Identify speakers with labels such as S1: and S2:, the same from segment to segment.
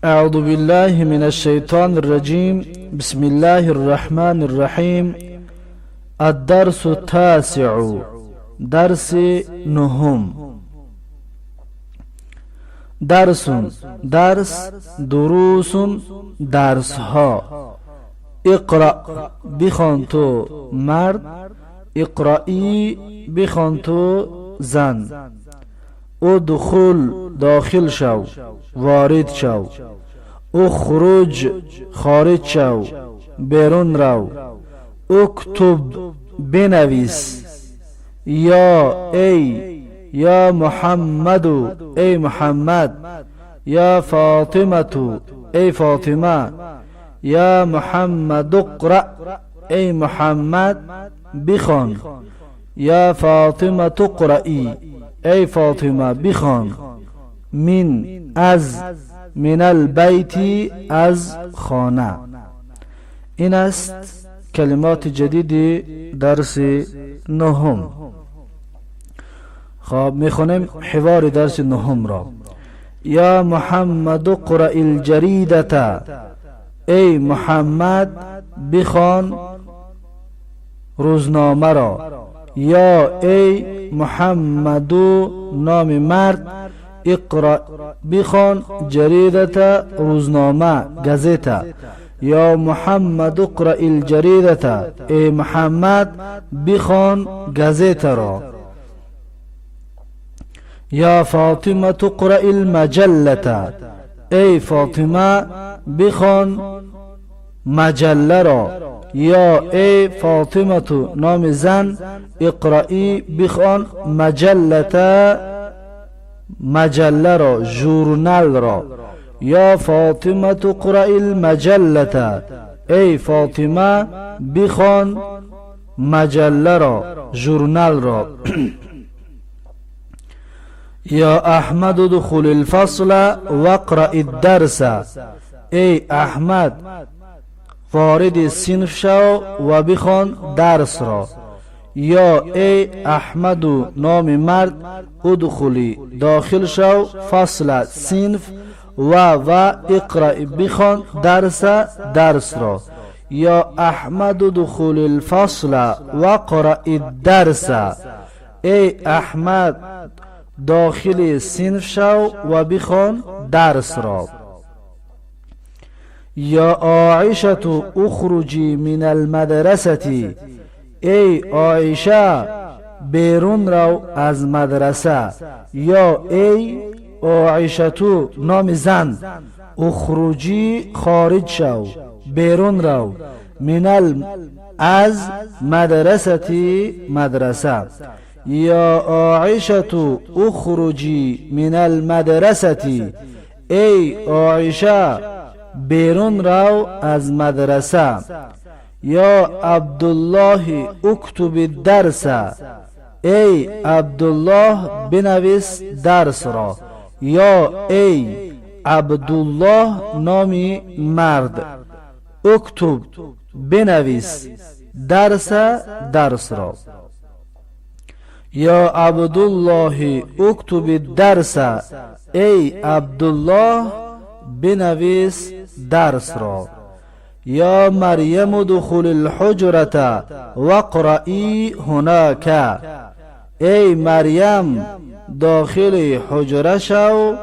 S1: أعوذ بالله من الشيطان الرجيم. بسم الله الرحمن الرحيم. الدرس التاسع، درس نهم. درس، درس، دروس، درس ها. اقرأ، بخوان تو مرد. اقرأی، بخوان تو زن. ادخل، داخل شو، وارد شو. اخرج، خارج شو، بیرون رو. اکتب، بنویس. یا، ای، یا محمد، ای محمد. یا فاطمة، ای فاطمه. یا محمد اقرأ، ای محمد بخوان. یا فاطمة اقرئی، ای فاطمه بخوان. من، از، من البیت، از خانه. این است کلمات جدید درس نهم. خب، میخونیم حوار درس نهم را. یا محمد اقرأ الجریدة، ای محمد بخوان روزنامه را. یا ای محمد، نام مرد، اقرأ، بخوان، جریدة، روزنامه، газета. یا محمد اقرأ الجریدة، ای محمد بخوان газета را. یا فاطمة اقرأ المجلة، ای فاطمه بخوان مجله را. یا ای فاطمة، نام زن، اقرئی، بخوان، مجلة، مجله را، ژورنال را. یا فاطمة اقرأ المجلة، ای فاطمه بخوان مجله را، ژورنال را. یا احمد ادخل الفصل واقرأ الدرس، ای احمد وارد صنف شو و بخوان درس را. یا ای احمد، نام مرد، ادخل، داخل شو، فصل، صنف، و اقرأ، بخوان، درس، درس را. یا احمد ادخل الفصل واقرأ الدرس، ای احمد داخل صنف شو و بخوان درس را. یا عایشة اخرجی من المدرسة، ای عایشه بیرون رو از مدرسه. یا ای عایشة، نام زن، اخرجی، خارج شو، بیرون رو، من از، مدرسة، مدرسه. یا عایشة اخرجی من المدرسة، ای عایشه بیرون رو از مدرسه. یا عبدالله اکتب الدرس، ای عبدالله بنویس درس را. یا ای عبدالله، نام مرد، اکتب، بنویس، درس، درس را. یا عبدالله اکتب الدرس، ای عبدالله بنویس درس را. یا مریم ادخل الحجرة واقرئی هناک، ای مریم داخل حجره شو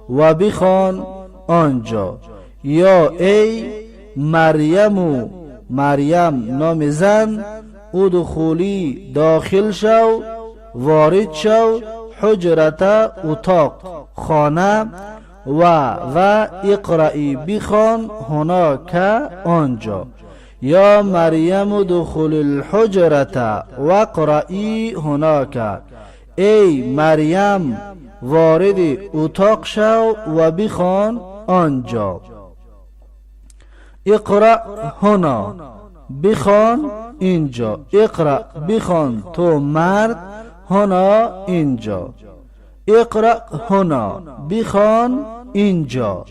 S1: و بخوان آنجا. یا ای مریم، مریم نام زن، ادخلی، داخل شو، وارد شو، حجرة، اتاق، خانه، و اقرئی، بخوان، هناک، آنجا. یا مریم ادخل الحجرة واقرئی هناک، ای مریم وارد اتاق شو و بخوان آنجا. اقرأ هنا، بخوان اینجا. اقرأ، بخوان تو مرد، هنا، اینجا. اقرأ هنا، بخوان اینجا.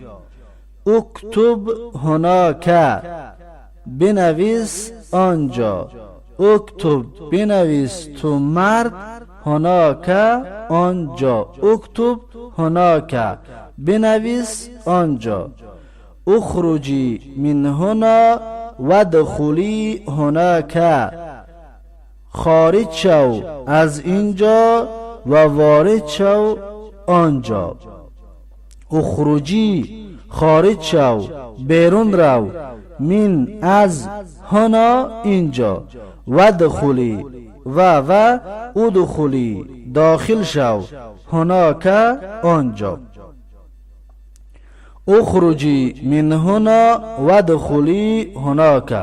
S1: اکتب هناک، بنویس آنجا. اکتب، بنویس تو مرد، هناک، آنجا. اکتب هناک، بنویس آنجا. اخرجی من هنا وادخلی هناک. خارج شو از اینجا و وارد شو آنجا. اخرجی خارج شو، بیرون رو، من از، هنا اینجا، وادخلی و ادخلی داخل شو، هناک آنجا. اخرجی من هنا وادخلی هناک.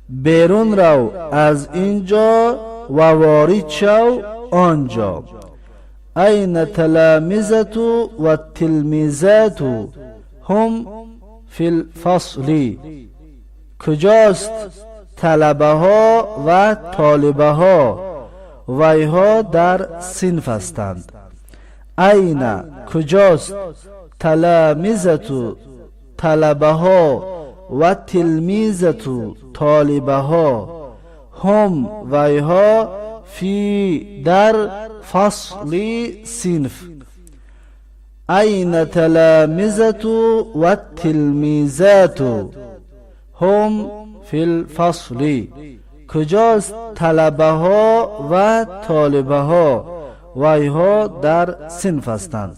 S1: بیرون رو از اینجا و وارد شو آنجا. این تلامذة و التلمیذات هم فی الفصل. کجاست طلبه ها و طالبه ها؟ ویها در صنف هستند. این کجاست تلامذة طلبه ها و تلمیذة طالبه ها، هم ویها، فی در، فصل صنف. این تلامذة و التلمیذات هم فی الفصل. کجاست طلبه ها و طالبه ها؟ ویها در صنف هستند.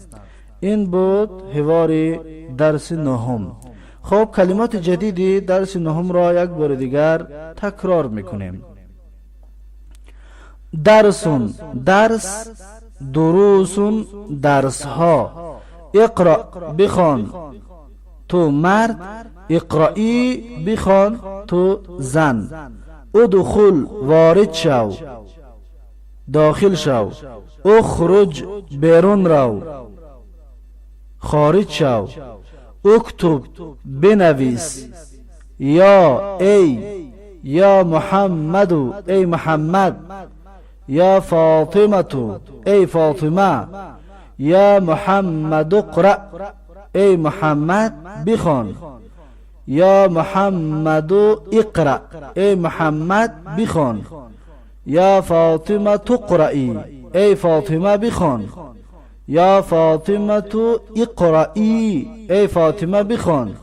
S1: این بود حوار درس نهم. خب کلمات جدیدی درس نهم را یک بار دیگر تکرار میکنیم. درسون درس، دروسون درس ها. اقرأ بخوان تو مرد، اقرأی بخوان تو زن. ادخل وارد شو، داخل شو. اخرج بیرون رو، خارج شو. اکتب بنویس. یا ای، یا محمد ای محمد، یا فاطمة ای فاطمه، یا محمد اقرأ ای محمد بخوان، یا محمد اقرأ ای محمد بخوان، یا فاطمة اقرئی ای فاطمه بخوان، یا فاطمة اقرئی ای فاطمه بخوان.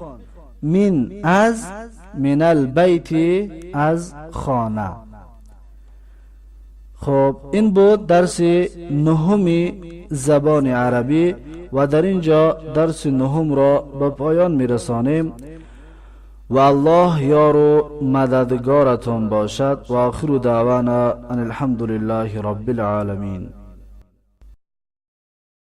S1: من از، من البیت از خانه. خب این بود درس نهم زبان عربی و در اینجا درس نهم را به پایان میرسانیم و الله یار و مددگارتان باشد. و آخر دعوانا ان الحمد لله رب العالمین.